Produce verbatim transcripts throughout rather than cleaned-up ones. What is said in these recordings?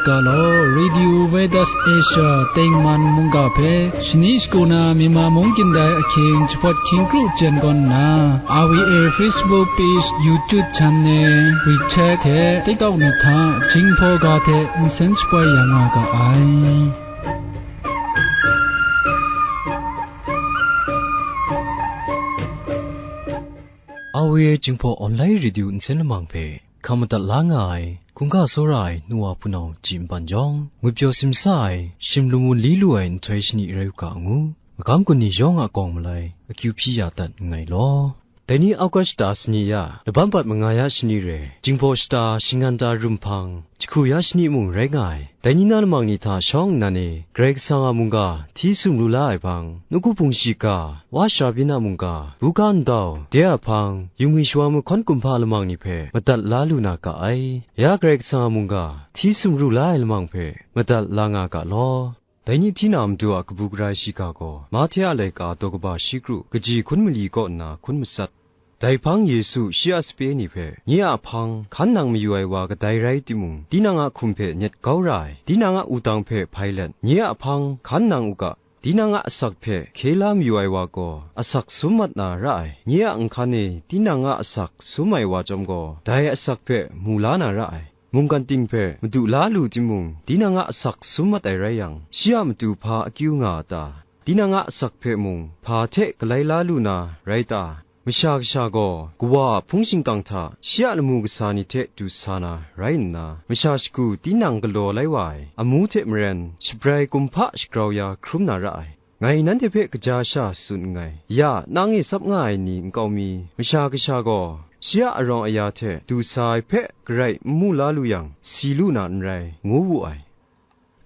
Galaw, Radio Veritas Asia tengman mungga hpe shani shagu na Myanmar mung kyin dai ahkying jahpawt hkying kru jen gawn nna, R V A Facebook page, YouTube channel, WeChat hte TikTok ni hta Jinghpaw ga hte nsen shapoi ya nga ga ai. R V A Jinghpaw Online Radio nsen lamang hpe hkam madat la nga ai, hkungga tsawra ai nu wa hpunau ji npan jawng, ngwipyaw simsa ai, shim lamu li lu ai nhtoi shani rai u ga ngu, magam gun ni yawng a gawng malai akyu hpyi ya dat nngai law. Dai ni August shata sani ya, laban bat manga ya shani re, Jinghpaw shata shingan ta rum hpang, jahku ya shani mung rai nga ai. Dai ni na lamang ni hta shawng nnan e, Karai Kasang a mungga hti sumru la ai hpang, nawku hpung shiga, Wa Sara Byin a mungga, buga ndau, de a hpang, yungwi shawa mahkawn kumhpa lamang ni hpe madat la lu na ga ai. Ya Karai Kasang a mungga hti sumru la ai lamang hpe madat la nga ga law. Dai ni hti na matu a kabu gara shiga gaw, Mahte a laika daw kaba shi kru, kaji hkun mali kaw nna hkun matsat. Dai hpang Yesu shi a sape ni hpe, "Nye a hpang hkan nang mayu ai wa kadai rai timung, tinang a hkum hpe nyet kau ra ai, tinang a wudang hpe hpai let, nye a hpang hkan nang u ga, tinang a asak hpe hkye la mayu ai wa gaw, asak sum mat na ra ai, nye a nhkan e tinang a asak sum ai wa chyawm gaw, dai asak hpe mu la na ra ai. Mungkan ting hpe madu la lu timung, tinang a asak sum mat ai rai yang, shi a matu hpa akyu nga a ta? Tinang a asak hpe mung, hpa hte galai la lu na rai ta? Masha Kasha gaw, Kawa a hpung shingkang hta shi a lamu kasa ni hte du sa na rai nna, masha shagu tinang galaw lai wa ai amu hte maren, shabrai kumhpa shagrau ya hkrum na ra ai. Ngai nanhte hpe kaja sha tsun nngai, ya, nang e tsap nga ai ni nkau mi, Masha Kasha gaw shi a arawng aya hte du sa ai hpe garai n mu la lu yang, si lu na n rai, ngu wu ai.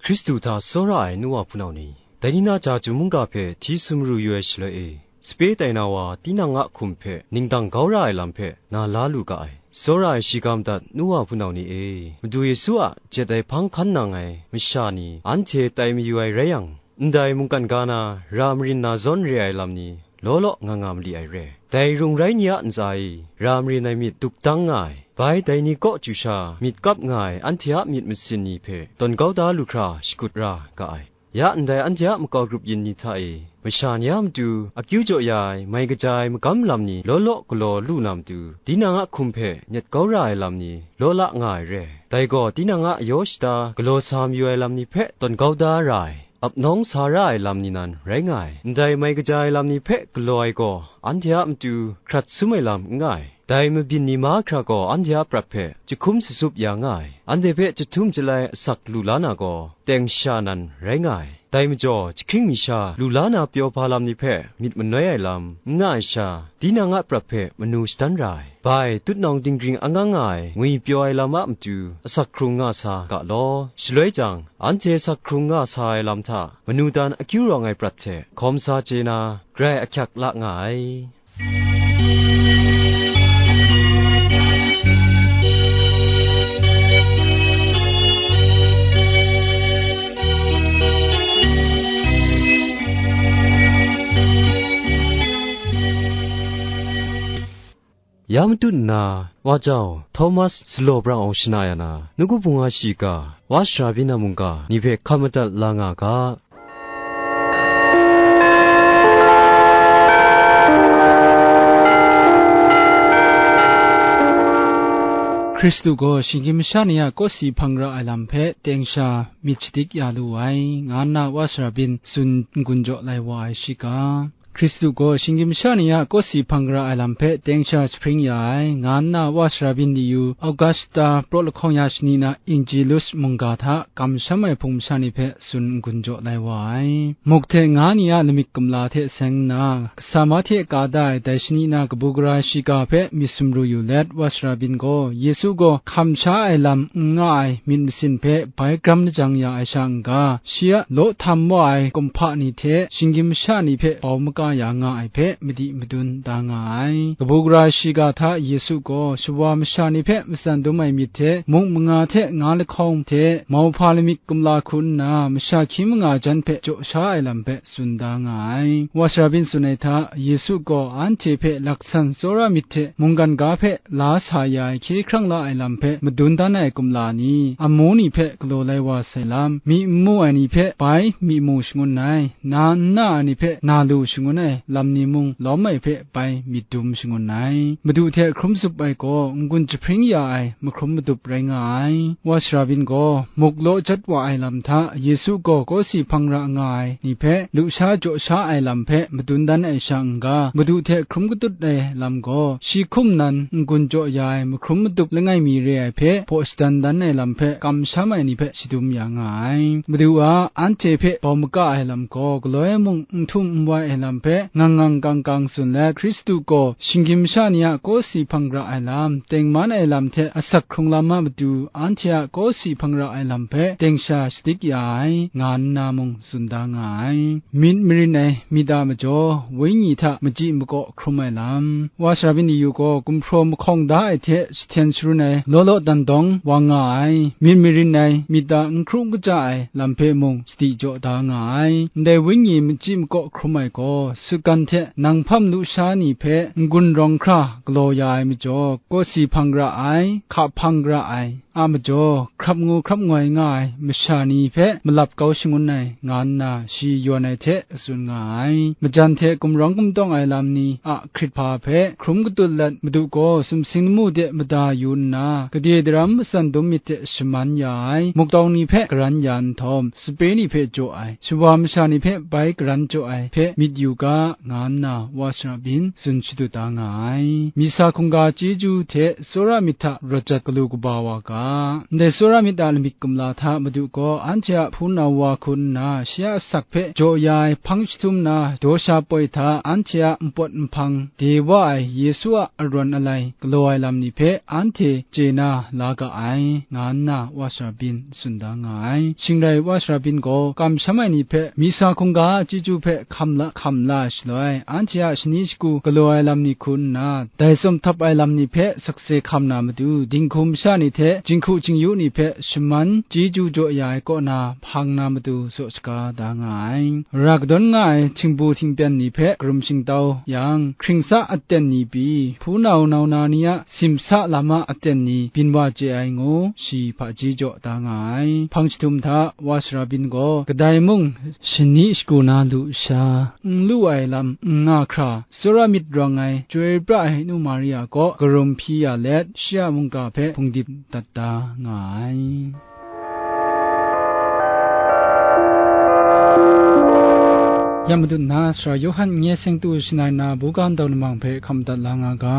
Hkristu hta tsawra ai nu wa hpunau ni, dai ni na chyeju mungga hpe hti sumru yu ai shaloi e, sape tai na wa tinang a hkum hpe ningdang kau ra ai lam hpe na la lu ga ai. Tsawra ai shiga madat nu wa hpunau ni e, Madu Yesu a jet ai hpang hkan nang ai masha ni anhte tai mayu ai rai yang, ndai mungkan ga na ra marin na zawn re ai lam ni law law nga nga mali ai re. Dai rung rai ni a ntsa e ra marin ai myit duk dang nga ai, bai dai ni kaw chyu sha myit kap nga ai anhte a myit masin ni hpe tawn kau da lu hkra shakut ra ga ai. Ya ndai anhte a makau grup yin ni hta e, masha ni a matu akyu jaw ya ai, mai kaja ai magam lam ni law law galaw lu na matu, tinang a hkum hpe nyet kau ra ai lam ni law la nga ai re. Dai gaw tinang a yaw shada galaw sa mayu ai lam ni hpe tawn kau da ra ai, ap nawng sa ra ai lam ni nan rai nga ai. Ndai mai kaja ai lam ni hpe galaw ai gaw, anhte a matu hkrat sum ai lam n nga ai. Dai mabyin ni mahkra gaw anhte a prat hpe jahkum sasup ya nga ai. Anhte hpe jahtum jalai asak lu la na gaw, teng sha nan rai nga ai. Dai majaw, jahkring mi sha lu la na pyaw hpa lam ni hpe myit manoi ai lam n nga ai sha, tinang a prat hpe manu shadan ra ai. Bai, tutnawng dinggring angang nga ai ngwi pyaw ai lam a matu asak hkrung nga sa ga law. Shaloi jang, anhte asak hkrung nga sa ai lam hta manu dan akyu rawng ai prat hte hkawm sa chye na, grai ahkyak la nga ai. Ya matut nna, wa jau, Thomas Salaw Brang Awng shana ya na, nawku hpung a shiga, Wa Sara Byin a mungga, ni hpe hkam madat la nga ga. Hkristu gaw shinggyim masha ni a kawsi hpang ra ai lam hpe teng sha myit shadik ya lu ai, nga nna Wa Sara Byin tsun n-gun jaw lai wa ai shiga. Hkristu gaw shinggyim masha ni a kawsi hpang ra ai lam hpe teng sha jahpring ya ai, nga nna Wa Sara Byin Liyu, Augusta, Praw lahkawng ya shani na Angelus mungga hta kamsham ai hpung masha ni hpe tsun n-gun jaw lai wa ai. Muk hte nga ni a lamik kumla hte seng nna, kasa mahte ka da ai dai shani na kabu gara shiga hpe myit sumru yu let, Wa Sara Byin gaw Yesu gaw hkam sha ai lam n nga ai myit masin hpe bai gram lajang ya ai sha n-ga, shi a law htam wa ai kumhpa ni hte shinggyim masha ni hpe bau maka ya nga ai hpe madi madun da nga ai. Kabu gara shiga hta Yesu gaw shawa masha ni hpe matsan dum ai myit hte, muk manga hte nga lahkawng hte, mauhpa lamik kumla hku nna masha hkying manga jan hpe jaw sha ai lam hpe tsun da nga ai. Wa sara byin tsun ai hta, Yesu gaw anhte hpe laksan tsawra myit hte mungkan ga hpe la sa ya ai hkye hkrang la ai lam hpe madun dan ai kumla ni, amu ni hpe galaw lai wa sai lam, myi n mu ai ni hpe bai myi mu shangun ai, na n na ai ni hpe na lu shangun ai, lam ni mung lawm ai hpe bai myit dum shangun ai. Madu hte hkrum zup ai gaw n-gun jahpring ya ai mahkrum madup rai nga ai. Wa sara byin gaw muk law jat wa ai lam hta, Yesu gaw kawsi hpang ra nga ai ni hpe lusha jaw sha ai lam hpe madun dan ai sha n-ga, Madu hte hkrum katut ai lam gaw, shi hkum nan n-gun jaw ya ai mahkrum madup langai mi re ai hpe hpaw shadan dan ai lam hpe kamsham ai ni hpe shadum ya nga ai. Madu a anhte hpe bau maka ai lam gaw, galoi mung n htum n wai ai lam hpe ngang ngang kang kang tsun let, Hkristu gaw shinggyim sha ni a kawsi hpang ra ai lam, tengman ai lam hte asak hkrung lam a matu, anhte a kawsi hpang ra ai lam hpe teng sha shadik ya ai, nga nna mung tsun da nga ai. Myit marin ai myit a majaw, Wenyi hta machyi makaw hkrum ai lam. Wa sara byin ni yu gaw gumhpraw mahkawng da ai hte jahten sharun ai law law dan dawng wang nga ai. Myit marin ai myit a n hkru n kaja ai lam hpe mung sadi jaw da nga ai. Ndai Wenyi machyi makaw hkrum ai gaw, sutgan hte nang hpam lusha ni hpe n-gun rawng hkra galaw ya ai majaw, kawsi hpang ra ai, hka hpang ra ai, a majaw, hkrap ngu hkrap ngoi nga ai masha ni hpe malap kau shangun ai, nga nna shi yawn ai hte tsun nga ai. Majan hte gumrawng gumtawng ai lam ni a hkrit hpa hpe hkrum katut let, Madu gaw sumsing lamu de mada yu nna, gade daram matsan dum myit hte shaman ya ai, muktawng ni hpe garan ya nhtawm, sape ni hpe jaw ai, shawa masha ni hpe bai garan jaw ai hpe myit yu ga, nga nna wa sara byin tsun shadut da nga ai. Misa hkungga chyeju hte tsawra myit hta rawt jat galu kaba wa ga. Ndai tsawra myit a lamik kumla hta Madu gaw anhte a hpunau wa hku nna, shi a asak hpe jaw ya ai hpang jahtum na daw sha poi hta, anhte a npawt nhpang de wa ai Yesu a arawn alai galaw ai lam ni hpe anhte chye na la ga ai, nga nna wa sara byin tsun da nga ai. Shing rai wa sara byin gaw, kamsham ai ni hpe, misa hkungga a chyeju hpe hkam la hkam la shaloi, anhte a shani shagu galaw ai lam ni hku nna, dai tsawm htap ai lam ni hpe sakse hkam na matu, dinghku masha ni hte jinghku jingyu ni hpe shaman chyeju jaw ya ai kaw na hpang na matu saw shaga da nga ai. Ra kadawn nga ai htingbu htingpyan ni hpe karum shingtau yang, hkringsa aten ni pyi, hpunau nau na ni a simsa lam a aten ni byin wa chye ai ngu, shi hpaji jaw da nga ai. Hpang jahtum hta wa sara byin gaw, kadai mung shani shagu na lu sha, n lu ai lam n nga hkra, tsawra myit rawng ai, chyoi pra ai nu Maria kaw karum hpyi ya let, shi a mungga hpe hpungdip dat da nga ai. Ya Madu nna, Sara Yawhan n-, nye seng tu shanai na, buga ndau lamang hpe hkam dat la nga ga.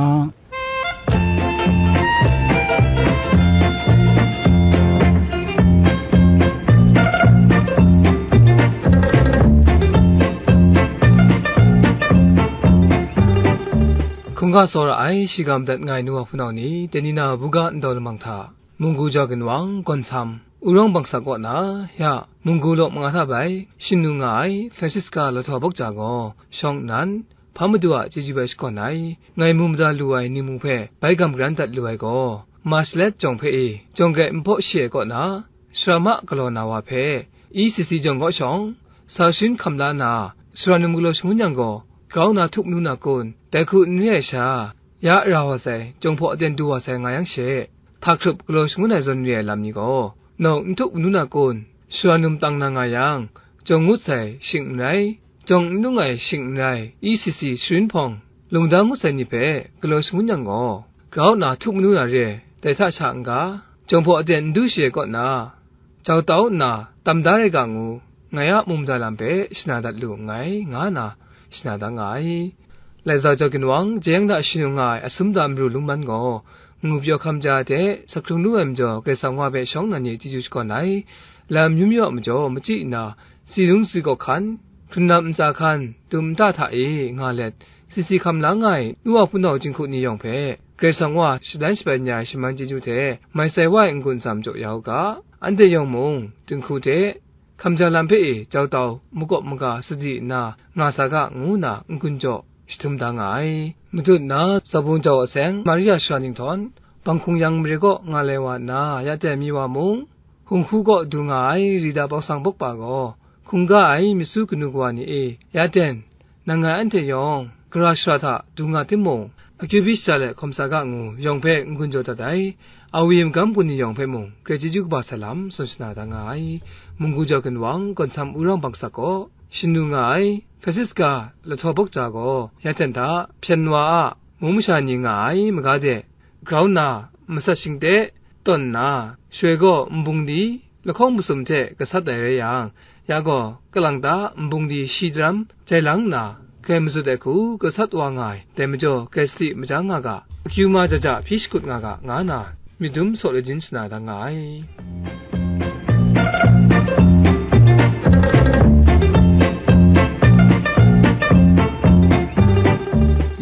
Hkungga tsawra ai, shiga madat nga ai nu wa hpunau ni, dai ni na buga ndau lamang hta, munggu jau ginwang, gawn sam, urawng bangsak kaw na, ya, munggu law manga hta bai, shing nu nga ai, Francisca Lahtaw Bawk Ja gaw, shawng nnan, hpa madu a chyeju bai shakawn ai, ngai mu mada lu ai ni mu hpe bai gam garan dat lu ai gaw, March let jawng hpe e, jawng garai nhpaw shi ai kaw na, Sara ma galaw na wa hpe, E C C jawng kaw shawng, sa sharin hkam la na, sara num galaw shangun yang gaw, grau na htup manu na kun, dai hku n re ai sha, ya ra wa sai, jawng hpaw aten du wa sai nga yang she, hta hkrup galaw shangun ai zawn re ai lam ni gaw, nawng n htup manu na kun, sara num tang na nga yang, jawng ngut sai shing n rai, jawng n lung ai shing n rai, E C C sharin hpawng, lungdam ngut sai ni hpe galaw shangun yang gaw, grau na htup manu na re, dai hta sha n-ga, jawng hpaw aten n du shi ai kaw na, jau tau nna, tam da rai ga ngu, ngai a mu mada lam hpe shana dat lu nngai, nga na shana da nga ai. Lai zau jau ginwang, jeyang da shanu nga ai asum da maru lungman gaw, ngu pyaw hkam ja ai hte, sa hkrung lu ai majaw, Karai Kasang Wa hpe shawng nnan ni chyeju shakawn ai. Lam myu myu a majaw, machyi nna, tsi lung tsi gaw hkan, hkrun lam ntsa hkan, dum nta hta e nga let, si si hkam la nga ai nu wa hpunau jinghku ni yawng hpe, Karai Kasang Wa shadan shabai n ya ai shaman chyeju hte, mai sai wa ai n-gun tsam jaw ya u ga, anhte yawng mung, dinghku hte, hkamjang lam hpe e jau tau makawp maga sadi nna nga sa ga, ngu nna n-gun jaw jahtum da nga ai. Matut nna, Zawbung jau aseng, Maria shara ninghtawn, Banghkung Yang mare kaw nga lai wa nna, ya ten mi wa mung, Hung Hku kaw du nga ai Rida Bawksang Bawkpa gaw, hkungga ai myit su kanu kawa ni e, ya ten, nang ngai anhte yawng, gara shara hta du nga timung, akyu byi shaja let hkawm sa ga ngu, yawng hpe n-gun jaw dat ai. Awi magam bungli yawng hpe mung, grai chyeju kaba sai lam tsun shana da nga ai. Munggu jau ginwang, Gawn Sam Wurang Bangsak kaw shanu nga ai, Francisca Lahtaw Bawkja gaw, ya ten hta, Hpyen Wa a mung masha ni nga ai maga de, grau nna, masat shingte tawn nna, shaloi gaw nbungli lahkawng masum hte gasat ai rai yang, ya gaw, kalang ta nbungli shi daram jai lang nna, grai mazut ai hku gasat wa nga ai, dai majaw, grai sadi majang nga ga, akyu ma jaja hpyi shakut nga ga, nga nna, myit dum saw lajin shana da nga ai.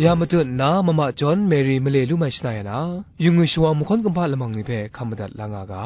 Ya matut nna, Mama John Mary male lu mai shana ya na, yu ngwi shawa mahkawn kumhpa lamang ni hpe hkam madat la nga ga.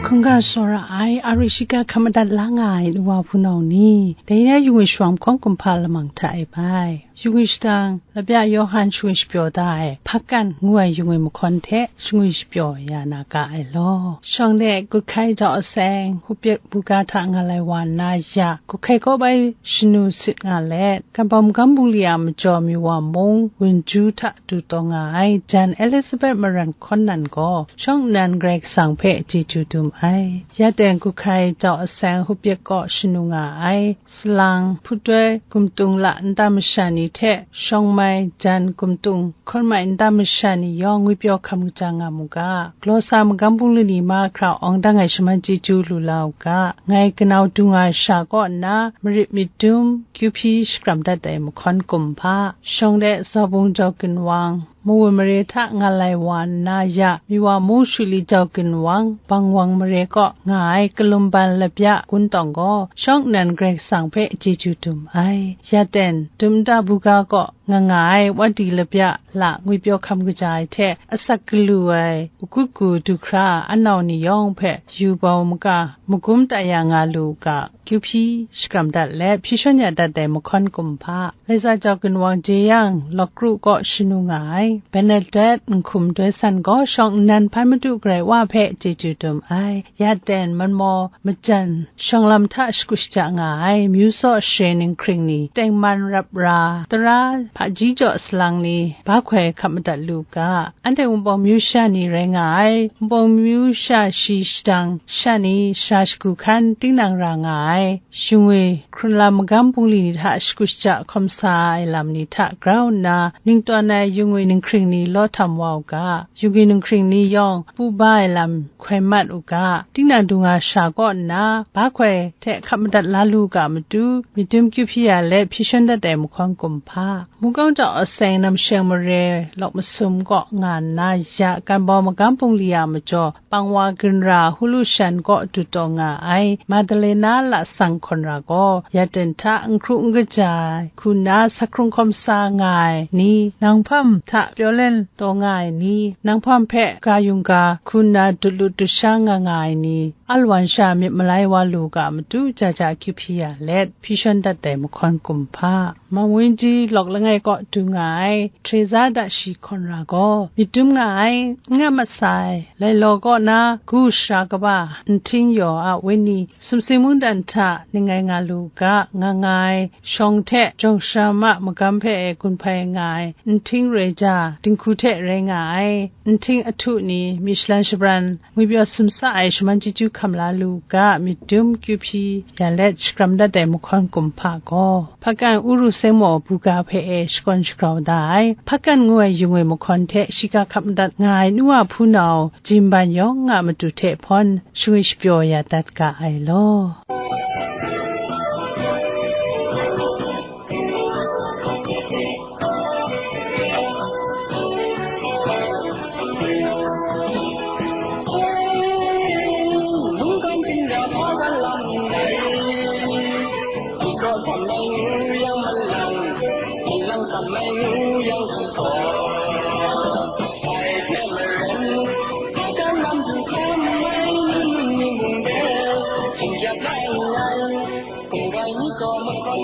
Hkungga tsawra ai, a ri shiga hkam madat la nga ai, nu wa hpunau ni, dai na yu ngwi shawa mahkawn kumhpa lamang hta e bai. Yu ngwi shadang, Lapya Yawhan shangwi shapyaw da ai, Hpakan ngu ai yu ngwi mahkawn hte shangwi shapyaw ya na ga ai law. Shawng de, Guthkai jau aseng, Hupyek buga hta nga lai wa nna ya, Guthkai kaw bai shanu sit nga let, Ganbawm Magam Bungli a majaw mi wa mung, Wunju hta du taw nga ai, jan Elizabeth Maran Hkawn Nan gaw, shawng nnan Karai Kasang hpe chyeju dum ai. Ya ten Guthkai jau aseng Hupyek kaw shanu nga ai, Salang, Hputoi, Gumtung la nta masha ni hte, Shawng Mai, Jan, Gumtung, Hkawn Mai nta masha ni yawng ngwipyaw hkam kaja nga mu ga, Galaw sa Magam Bungli ni mahkra awng dang ai shaman chyeju lu la u ga, ngai kanau du nga sha kaw nna, marit myit dum, kyu hpyi shakram dat ai mahkawn kum hpa, shawng de Zawbung jau ginwang, Mawun mare hta nga lai wa nna ya, mi wa mung shuli jau ginwang, Bangwang mare kaw nga ai kalum ban lapya gun tawng gaw, shawng nnan Karai Kasang hpe chyeju dum ai. Ya ten, dum nta buga kaw nga nga ai wadi lapya la ngwipyaw hkam kaja ai hte, asak galu ai, agut gu du hkra anau ni yawng hpe yu bau maga, magum ta ya nga lu u ga, kyu hpyi shakram dat let, hpyi shawn ya dat ai mahkawn kum hpa, Laisa jau ginwang jeyang, Lawkru kaw shanu nga ai, Benedet nhkum doi san gaw shawng nnan hpan madu garai wa hpe chyeju dum ai. Ya ten, manmaw majan shawng lam hta shagu shaja nga ai, myu saw share ninghkring ni, tengman rap ra, tara hpaji jaw salang ni, ba hkoi hkap madat lu ga, anhte Wunpawng myu sha ni rai nga ai, Wunpawng myu sha shi shadang sha ni, sara shagu hkan tinang ra nga ai, yu ngwi hkrun lam magam bungli ni hta shagu shaja hkawm sa ai lam ni hta grau nna, ningtawn ai yu ngwi ninghkring ni law htam wa u ga, yu ngwi ninghkring ni yawng pu ba ai lam hkoi mat u ga, tinang du nga sha kaw nna, ba hkoi hte hkap madat la lu ga matu, myit dum kyu hpyi ya let hpyi shawn dat ai mahkawn kum hpa, Mungkawng jau aseng namsheng mare lawk masum kaw nga nna ya, Ganbawng Magam Bungli a majaw, Pangwa Ginra Hulu Shan kaw du taw nga ai, Madalena Lasang Hkawn Ra gaw, ya ten hta n hkru n kaja ai, hku nna sa hkrung hkawm sa nga ai ni, nang hpam hta pyaw len taw nga ai ni, nang hpam hpe ga yung ga, hku nna dut lut dut sha nga nga ai ni, a lawan sha myit malai wa lu ga matu, ja ja akyu hpyi ya let, hpyi shawn dat ai mahkawn kum hpa, Mawinji lawk langai kaw du nga ai, Treza Dashi Hkawn Ra gaw, myit dum nga ai, n nga mat sai, lai law kaw na, gu sara kaba, nhting yaw a wenyi, sumsing mungdan hta, ning ngai nga lu ga, nga nga ai, shawng hte jawng sharam a magam hpe e gun hpai nga ai, nhting roi ja, dinghku hte rai nga ai, nhting ahtu ni, myi shalan shabran, ngwipyaw sumsa ai shaman chyeju hkam la lu ga, myit dum kyu hpyi ya let, shakram dat ai mahkawn kum hpa gaw, Hpakan Uru Sengmaw buga hpe e shakawn shagrau da ai, Hpakan ngu ai yu ngwi mahkawn hte shiga hkap madat nga ai nu a hpunau, jimban yawng a matu hte hpawn, shangwi shapyaw ya dat ga ai law.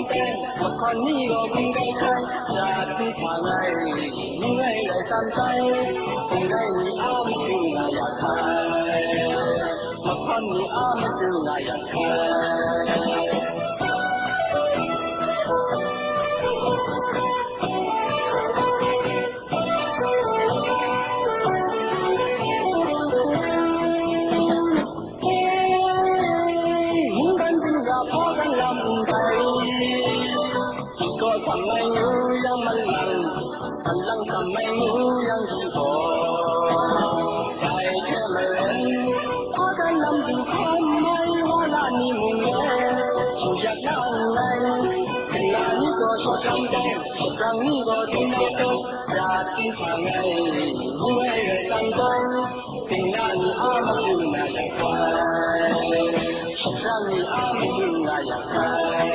Mahkawn ni gaw hkungdai hkrai, sha hkungga ngai, ngu ai rai san sai, hkungdai ni a matu nga ya hkrai, mahkawn ni a matu nga ya hkrai. Mungkan hkungga hpaw dan lam ndai, dikaw hkam ai ngu yang malang, malang hkam ai ngu yang dikaw. Dai hte maren, hpaw dan lam du hkam ai wa la ni mung e, shingyak na nngai. Kena ni gaw shawt lam dai, shawt rang ni gaw dum dai dai, ya hpang ai, ngu ai rai san dai. Kena ni a matu nga ya hkrai, shawt rang ni a matu nga ya hkrai.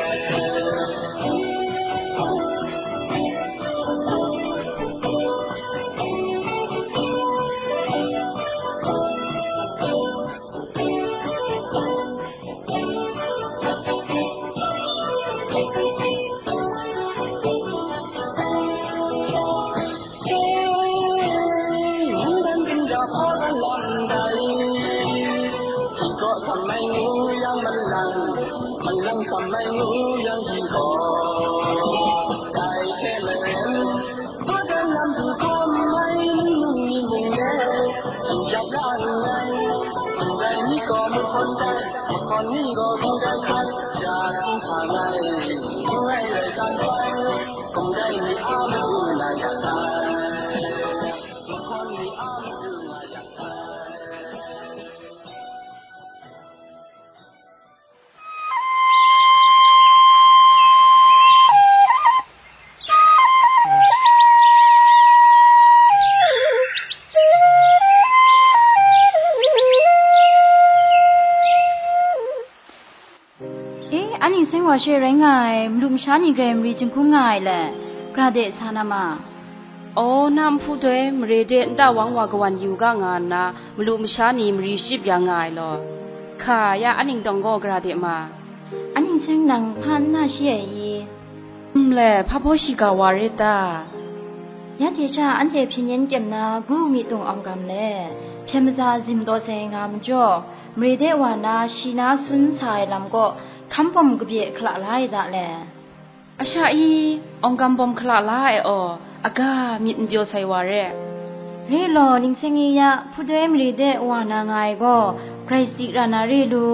Mungdan hkungga hpaw dan lam ndai, dikaw hkam ai ngu yang malang, malang hkam ai ngu yang dikaw. Dai hte maren, hpaw dan lam du hkam ai ni mung ni mung e, shingyak la nngai. Ndai ni gaw mahkawn dai, mahkawn ni gaw hkungdai hkrai, ya hkungga ngai, ngu ai rai san sai, hkungdai ni a matu nga ya hkrai, mahkawn ni a matu nga ya hkrai. E, a ning seng wa she rai nga ai, malu masha ni grai mari jinghkum nga ai le, gara de sa na ma. Aw, na nhpu doi mare de nta wang wa kawan yu ga nga nna, malu masha ni mari shayip ya nga ai law, hka ya a ning tawng gaw gara de ma. A ning seng nang hpa n na shi ai i? N le, hpa baw shiga wa rit ta? Ya hte sha anhte hpyen yen kyem na gu mi tung awng gam le, hpyen maza zim taw sai nga majaw, mare de wa na shi na sun sa ai lam kaw hkam bawm kabye hkala la ai da le. A sha i, awng gam bawm hkala la ai aw, aga myit n pyaw sai wa re. Re law, ning seng i ya, hpu doi mare de wa na nga ai gaw, grai sadi ra na re lu,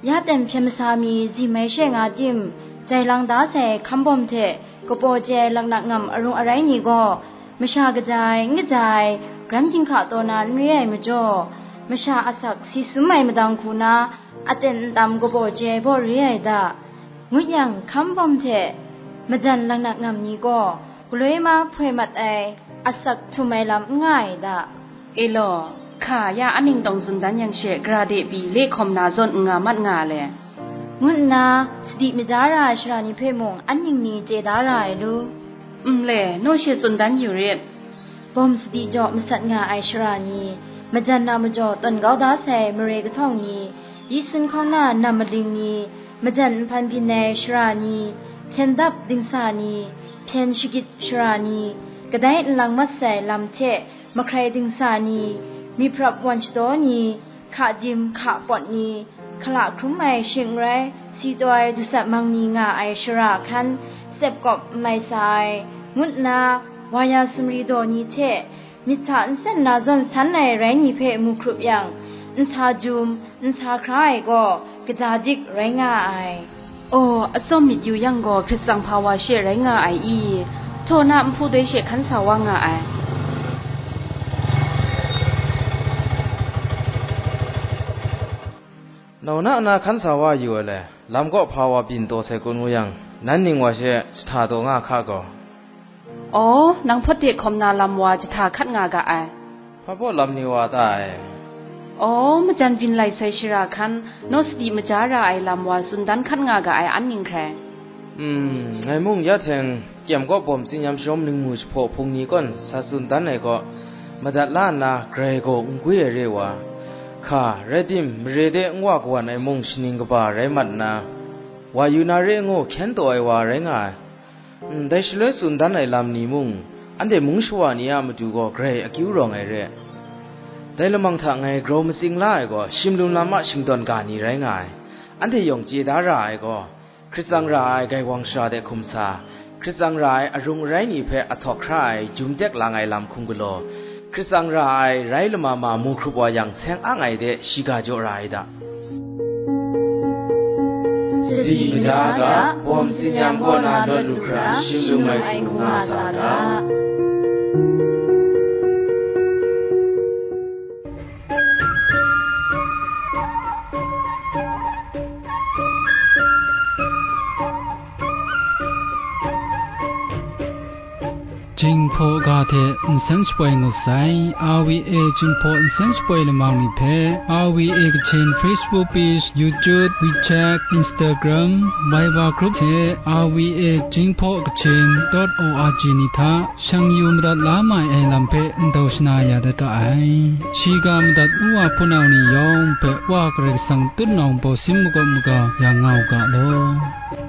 ya ten hpyen masa mi zim ai she nga tim, jai lang da sai hkam bawm hte, kapaw chye ai laknak ngam arung arai ni gaw, masha kaja ai, n kaja ai, garan ginhka taw na n re ai majaw, masha asak si sum ai madang hku na, aten ntam kabaw chye ai baw re ai da, ngut yang, hkam bawm hte majan laknak ngam ni gaw, galoi ma hpoi mat ai, asak htum ai lam n nga ai da. E law, hka ya a ning tawng tsun dan yang she, gara de pyi le hkawm na zawn n nga mat nga le, ngu nna, sadi maja ra ai shara ni hpe mung an ning ni chye da ra ai lu? N le, naw she tsun dan yu rit. Bawm sadi jaw masat nga ai shara ni, majan na majaw tawn kau da sai mare kahtawng ni, yi sun hkawng na nam maling ni, majan nhpan byin ai shara ni, hpyen dap dingsa ni, hpyen shagit shara ni, kadai nlang mat sai lam hte mahkrai dingsa ni, myit hprap wan shadaw ni, hka dim hka pawt ni, hkala hkrum ai shing n rai, si taw ai dusat mang ni nga ai shara hkan, tsep kawp n mai sa ai, ngut nna, wa ya sumri daw ni hte, myit hta nsen na zawn san ai rai ni hpe mu hkrup yang, nsa jum, nsa hkra ai gaw, kaja dik rai nga ai. Aw, atsawm myit yu yang gaw, hkrit tsang hpa wa she rai nga ai i? Htaw na nhpu doi she hkan sa wa nga ai. Nau na na hkan sa wa yu ai le, lam kaw hpa wa byin taw sai kun ngu yang, nan ning wa she jahta taw nga hka gaw. Aw, nang hpawt de hkawm na lam wa jahta hkat nga ga ai. Hpa baw lam ni wa ta ai? Aw, majan byin lai sai shara hkan, naw sadi maja ra ai lam wa tsun dan hkat nga ga ai an ning hkrai. Hmm, ngai mung ya hteng kyem kaw bawm tsinyam sharawm ningmu jahpaw hpung ni kawn sa tsun dan ai kaw, madat la nna grai gaw n gwi ai re wa, hka, rai tim, mare de n wa kawan ai mung shaning kaba rai mat nna, Wa yu na re ngu hkyen taw ai wa rai nga ai. Ndai shaloi tsun dan ai lam ni mung, anhte mung shawa ni a matu gaw grai akyu rawng ai re. Dai lamang hta ngai grau matsing la ai gaw, shimlum lam a shingdawn ga ni rai nga ai. Anhte yawng chye da ra ai gaw, Hkrit tsang ra ai gaiwang sara de hkum sa, hkrit tsang ra ai arung arai ni hpe ahtawk hkra ai jum tek lang ai lam hkum galaw, hkrit tsang ra ai rai lama ma mu hkrup wa yang seng ang ai de shiga jaw ra ai da. Sadi kaja ga, bawm tsinyam kaw na lawt lu hkra, shim lu ai hku nga sa ga. Jinghpaw ga hte nsen shapoi ngut sai, R V A Jinghpaw nsen shapoi lamang ni hpe, R V A Kachin Facebook page, YouTube, WeChat, Instagram, Viber group hte R V A Jinghpaw Kachin dot O R G ni hta shang yu madat la mai ai lam hpe ndau shana ya dat ga ai. Shiga madat u wa hpunau ni yawng hpe Wa Karai Kasang tutnawng bawsin makawp maga ya nga u ga law.